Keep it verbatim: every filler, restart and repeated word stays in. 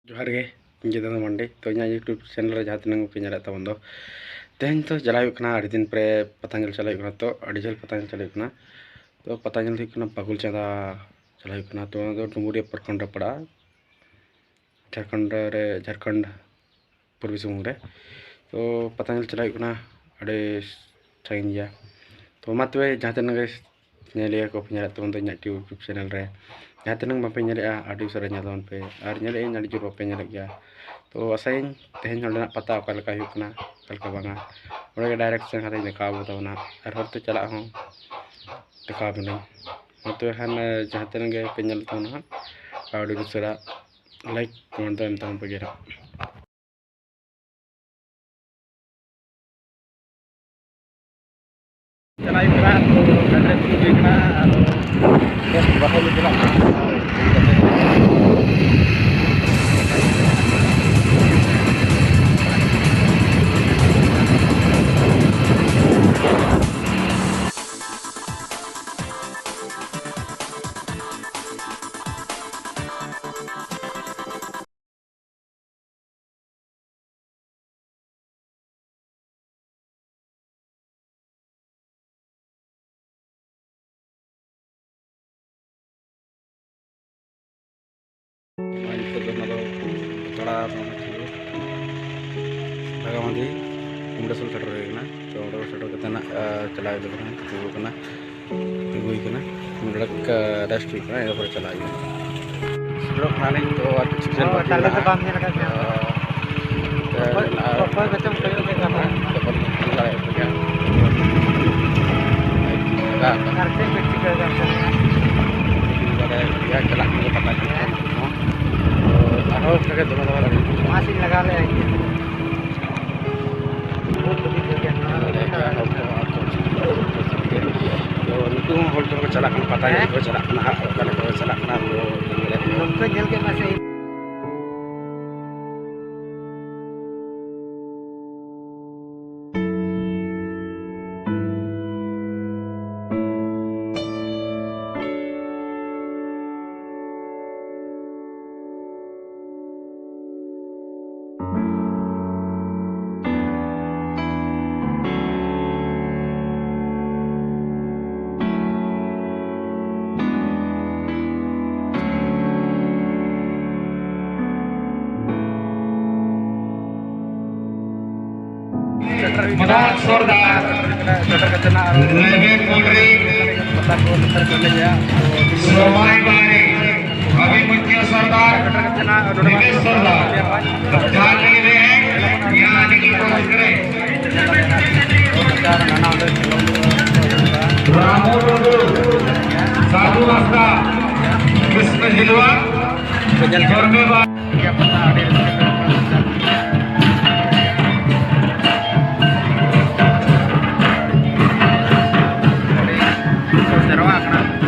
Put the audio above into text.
ᱡᱚᱦᱟᱨ ᱜᱮ, ᱤᱧ ᱜᱮ ᱫᱟᱫᱟ ᱢᱟᱱᱰᱤ᱾ ᱛᱚ, ᱤᱧᱟᱹᱜ YouTube channel ᱨᱮ ᱡᱟᱦᱟᱸ ᱛᱤᱱᱟᱹᱜ ᱯᱮ ᱧᱮᱞᱮᱫ ᱛᱟᱵᱚᱱ ᱫᱚ, ᱛᱮᱦᱮᱧ ᱛᱚ ᱪᱟᱞᱟᱣ ᱦᱩᱭᱩᱜ ᱠᱟᱱᱟ, ᱟᱹᱰᱤ ᱫᱤᱱ ᱯᱚᱨᱮ ᱯᱟᱛᱟ ᱧᱮᱞ ᱪᱟᱞᱟᱣ ᱦᱩᱭᱩᱜ ᱠᱟᱱᱟ᱾ ᱛᱚ, ᱟᱹᱰᱤ ᱡᱷᱟᱹᱞ ᱯᱟᱛᱟ ᱧᱮᱞ ᱪᱟᱞᱟᱣ ᱦᱩᱭᱩᱜ ᱠᱟᱱᱟ᱾ ᱛᱚ, ᱯᱟᱛᱟ ᱧᱮᱞ ᱦᱩᱭᱩᱜ ᱠᱟᱱᱟ ᱵᱟᱹᱠᱩᱞ ᱪᱟᱸᱫᱟ ᱪᱟᱞᱟᱣ ᱦᱩᱭᱩᱜ ᱠᱟᱱᱟ᱾ ᱛᱚ, ᱚᱱᱟ ᱫᱚ ᱰᱩᱢᱩᱨᱤᱭᱟᱹ ᱯᱨᱚᱠᱷᱚᱸᱰ ᱨᱮ ᱯᱟᱲᱟᱜᱼᱟ, ᱡᱷᱟᱲᱠᱷᱚᱸᱰ ᱨᱮ, ᱡᱷᱟᱲᱠᱷᱚᱸᱰ ᱯᱩᱨᱵᱤ ᱥᱤᱝᱵᱷᱩᱢ ᱨᱮ᱾ ᱛᱚ, ᱯᱟᱛᱟ ᱧᱮᱞ ᱪᱟᱞᱟᱣ ᱦᱩᱭᱩᱜ ᱠᱟᱱᱟ, ᱟᱹᱰᱤ ᱥᱟᱺᱜᱤᱧ ᱜᱮᱭᱟ᱾ ᱛᱚ, ᱢᱟ ᱛᱚᱵᱮ, ᱡᱟᱦᱟᱸ ᱛᱤᱱᱟᱹᱜ ᱜᱮ ᱧᱮᱞᱮᱭᱟ ᱠᱚ, ᱧᱮᱞᱮᱫ ᱛᱟᱵᱚᱱ ᱫᱚ ᱤᱧᱟᱹᱜ YouTube channel ᱨᱮ, ᱡᱟᱦᱟᱸ ᱛᱤᱱᱟᱹᱜ ᱵᱟᱯᱮ ᱧᱮᱞᱮᱜᱼᱟ, ᱟᱹᱰᱤ ᱩᱥᱟᱹᱨᱟ ᱧᱮᱞ ᱛᱟᱵᱚᱱ ᱯᱮ᱾ ᱟᱨ ᱧᱮᱞᱮᱫ ᱟᱹᱧ ᱟᱹᱰᱤ ᱡᱳᱨ ᱵᱟᱯᱮ ᱧᱮᱞᱮᱫ ᱜᱮᱭᱟ᱾ ᱛᱚ, ᱟᱥᱟᱭᱟᱹᱧ ᱛᱮᱦᱮᱧ ᱱᱚᱸᱰᱮᱱᱟᱜ ᱯᱟᱛᱟ ᱚᱠᱟ ᱞᱮᱠᱟ ᱦᱩᱭᱩᱜ ᱠᱟᱱᱟ, ᱚᱠᱟ ᱞᱮᱠᱟ ᱵᱟᱝᱟ, ᱚᱸᱰᱮ ᱜᱮ direct ᱥᱮᱱ ᱠᱟᱛᱮᱧ ᱫᱮᱠᱷᱟᱣ ᱟᱵᱚ ᱛᱟᱵᱚᱱᱟ᱾ ᱟᱨ ᱦᱚᱨᱛᱮ ᱪᱟᱞᱟᱜ ᱦᱚᱸ ᱫᱮᱠᱷᱟᱣ ᱟᱵᱚᱱᱟᱹᱧ᱾ ᱢᱟ ᱛᱚᱵᱮ ᱠᱷᱟᱱ, ᱡᱟᱦᱟᱸ ᱛᱤᱱᱟᱹᱜ ᱜᱮ ᱯᱮ ᱧᱮᱞ ᱛᱟᱵᱚᱱᱟ ᱦᱟᱸᱜ, ᱟᱹᱰᱤ ᱩᱥᱟᱹᱨᱟ like comment ᱫᱚ ᱮᱢ ᱛᱟᱵᱚᱱ ᱯᱮ ᱜᱮ ᱦᱟᱸᱜ᱾ ᱪᱟᱞᱟᱜ ᱦᱩᱭᱩᱜ ᱠᱟᱱᱟ, ᱛᱚ ᱜᱟᱹᱰᱤ ᱨᱮ ᱫᱩᱲᱩᱵ ᱦᱩᱭ ᱠᱟᱱᱟ, ᱟᱫᱚ ᱵᱟᱥ ᱵᱟᱠᱷᱟᱡ ᱫᱚ ᱪᱟᱞᱟᱜ ᱠᱟᱱᱟ᱾ ᱱᱤᱛᱚᱜ ᱫᱚ ᱚᱱᱟ ᱫᱚ ᱛᱷᱚᱲᱟ ᱵᱷᱟᱜᱟᱢᱟᱫᱤ ᱢᱩᱱᱰᱟᱹᱥᱳᱞ ᱥᱮᱴᱮᱨ ᱦᱩᱭ ᱠᱟᱱᱟ᱾ ᱛᱚ, ᱚᱸᱰᱮ ᱥᱮᱴᱮᱨ ᱠᱟᱛᱮ ᱱᱟᱜ, ᱟᱸ, ᱪᱟᱞᱟᱣ ᱦᱩᱭᱩᱜ ᱠᱟᱱᱟ, ᱛᱤᱸᱜᱩ ᱠᱟᱱᱟ, ᱛᱤᱸᱜᱩ ᱦᱩᱭ ᱠᱟᱱᱟ᱾ ᱱᱚᱸᱰᱮ ᱨᱮᱥᱴ ᱦᱩᱭᱩᱜ ᱠᱟᱱᱟ, ᱤᱱᱟᱹ ᱯᱚᱨᱮ ᱪᱟᱞᱟᱜ ᱦᱩᱭᱩᱜᱼᱟ᱾ ᱥᱮᱴᱮᱨᱚᱜ ᱠᱟᱱᱟᱞᱤᱧ, ᱛᱚ ᱟᱨ ᱠᱤᱪᱷᱩ ᱜᱷᱟᱹᱲᱤᱡ ᱚ, ᱵᱟᱹᱠᱤ ᱛᱟᱦᱞᱮ ᱫᱚ ᱢᱮᱱᱟᱜᱼᱟ᱾ ᱵᱟᱢ ᱧᱮᱞ ᱟᱠᱟᱫ ᱜᱮᱭᱟ? ᱛᱚ, ᱚᱠᱚᱭ, ᱚᱠᱚᱭ ᱠᱚᱪᱚᱢ ᱠᱚᱭᱚᱜ ᱠᱮᱫ ᱠᱚᱣᱟ? ᱡᱚᱠᱷᱚᱱ ᱧᱮᱞ ᱫᱟᱲᱮᱭᱟᱜ ᱠᱟᱱᱟ᱾ ᱟᱨ ᱪᱮᱫ ᱯᱮ ᱪᱤᱠᱟᱹᱭᱮᱫᱟ ᱚᱱᱛᱮ ᱨᱮ? ᱪᱟᱞᱟᱜ ᱠᱟᱱᱟ ᱯᱟᱛᱟ ᱧᱮᱞ ᱠᱚ᱾ ᱛᱚ, ᱟᱨᱦᱚᱸ ᱚᱱᱠᱟ ᱜᱮ ᱫᱚᱢᱮ ᱫᱚᱢᱮ ᱞᱟᱜᱟᱜ ᱠᱟᱱᱟ᱾ ᱢᱟᱥᱤᱧ ᱞᱟᱜᱟᱣ ᱞᱮᱜᱼᱟ ᱤᱧ᱾ ᱛᱚ, ᱱᱩᱠᱩ ᱦᱚᱸ ᱦᱚᱲ ᱠᱚ ᱪᱟᱞᱟᱜ ᱠᱟᱱᱟ, ᱯᱟᱛᱟ ᱧᱮᱞ ᱠᱚ ᱪᱟᱞᱟᱜ ᱠᱟᱱᱟ ᱦᱟᱸᱜ, ᱚᱠᱟ ᱞᱮᱠᱟ ᱠᱚ ᱪᱟᱞᱟᱜ ᱠᱟᱱᱟ, ᱟᱵᱚ ᱫᱚ ᱧᱮᱞ ᱫᱟᱲᱮᱭᱟᱜ ᱠᱟᱱᱟ᱾ ᱱᱚᱝᱠᱟ ᱧᱮᱞ ᱠᱮᱫ ᱢᱮ ᱥᱮ᱾ ᱥᱚᱨᱫᱟᱨ, ᱞᱮᱵᱮᱫ ᱢᱩᱰᱨᱤ, ᱥᱚᱢᱟᱭ ᱵᱟᱨᱤ, ᱚᱵᱷᱤᱢᱚᱱᱭᱩ ᱥᱚᱨᱫᱟᱨ, ᱱᱤᱢᱮᱥ ᱥᱚᱨᱫᱟᱨ, ᱡᱟᱦᱟᱸ ᱞᱟᱹᱜᱤᱫ ᱨᱮ ᱧᱮᱞ ᱞᱟᱹᱜᱤᱫ ᱠᱚ ᱨᱟᱹᱥᱠᱟᱹ ᱨᱮ᱾ ᱨᱟᱢᱩ ᱴᱩᱰᱩ, ᱥᱟᱫᱷᱩ ᱦᱟᱸᱥᱫᱟ, ᱠᱨᱤᱥᱱᱚ ᱡᱤᱞᱣᱟ, ᱫᱷᱚᱨᱢᱮ ᱵᱟ- ᱡᱟᱨᱣᱟ ᱟᱠᱟᱱᱟ᱾